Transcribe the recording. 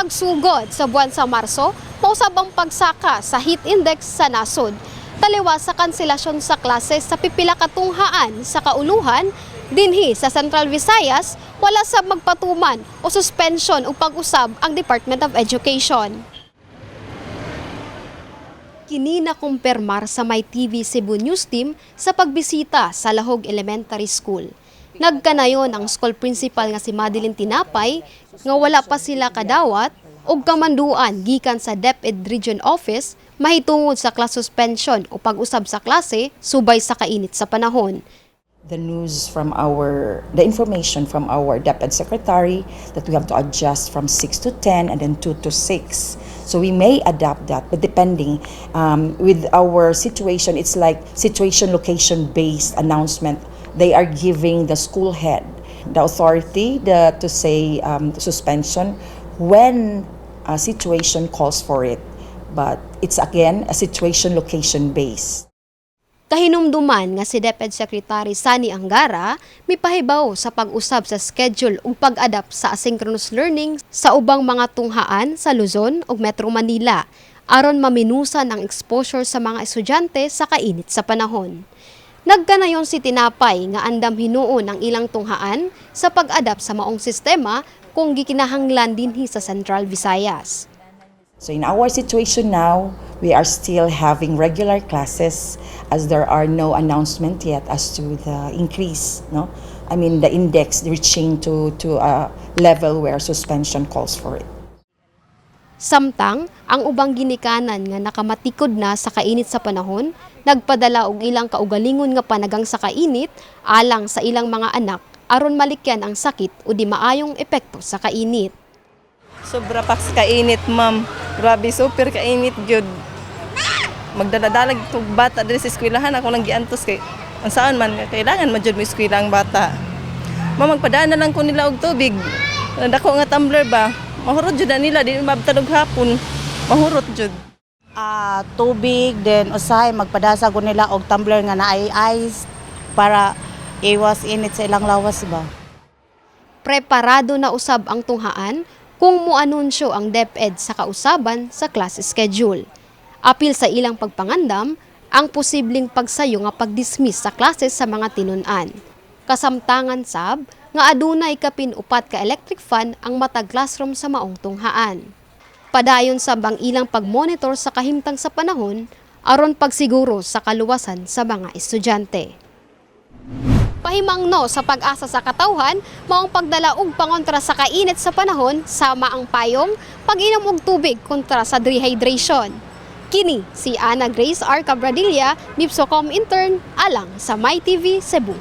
Pagsugod sa buwan sa Marso, mausab ang pagsaka sa heat index sa nasod. Taliwas sa kanselasyon sa klase sa pipila ka tunghaan sa kauluhan, dinhi sa Central Visayas, wala sab magpatuman o suspension o pag-usab ang Department of Education. Kini nakumpirmar sa My TV Cebu News Team sa pagbisita sa Lahog Elementary School. Nagkanayon ang school principal nga si Madeline Tinapay nga wala pa sila kadawat og kamanduan gikan sa DepEd Region Office mahitungod sa class suspension o pag-usab sa klase subay sa kainit sa panahon. The information from our DepEd secretary that we have to adjust from 6 to 10 and then 2 to 6. So we may adapt that, but depending with our situation, it's like situation location based announcement. They are giving the school head the authority to say suspension when a situation calls for it. But it's again a situation location based. Kahinumduman nga si DepEd Secretary Sonny Angara mipahibaw sa pag-usab sa schedule ug pag-adapt sa asynchronous learning sa ubang mga tunghaan sa Luzon ug Metro Manila aron maminusan ang exposure sa mga estudyante sa kainit sa panahon. Nagkanayon si Tinapay nga andam hinuon ang ilang tunghaan sa pag-adapt sa maong sistema kung gikinahanglan dinhi sa Central Visayas. So in our situation now, we are still having regular classes as there are no announcement yet as to the increase, no? I mean, the index reaching to a level where suspension calls for it. Samtang, ang ubang ginikanan nga nakamatikod na sa kainit sa panahon, nagpadala og ilang kaugalingon nga panagang sa kainit alang sa ilang mga anak aron malikyan ang sakit o di maayong epekto sa kainit. Sobra pa sa kainit, ma'am. Grabe, super kainit gyud. Magdala-dalag tug bata diri sa eskwelahan, ako nang giantos kay ang saan man kailangan man jud mo eskwela ang bata. Ma'am, magpadaan na lang ko nila og tubig. Dako nga tumbler ba? Mahurot jud na nila, di mabtan og hapon. Mahurot jud. Tubig, then usahay magpadasa ko nila og tumbler nga naay ice para iwas init sa ilang lawas ba. Preparado na usab ang tunghaan kung muanunsyo ang DepEd sa kausaban sa class schedule. Apil sa ilang pagpangandam ang posibleng pagsayo nga pagdismiss sa klase sa mga tinun-an. Kasamtangan sab nga adunay kapin 4 ka electric fan ang matag classroom sa maong tunghaan. Padayon sab ang ilang pagmonitor sa kahimtang sa panahon aron pagsiguro sa kaluwasan sa mga estudyante. Pahimangno sa PAGASA sa katawhan, maong pagdala og pangontra sa kainit sa panahon sama ang payong, pag-inom og tubig kontra sa dehydration. Kini si Ana Grace R. Cabradilla, Mipsocom intern alang sa MyTV Cebu.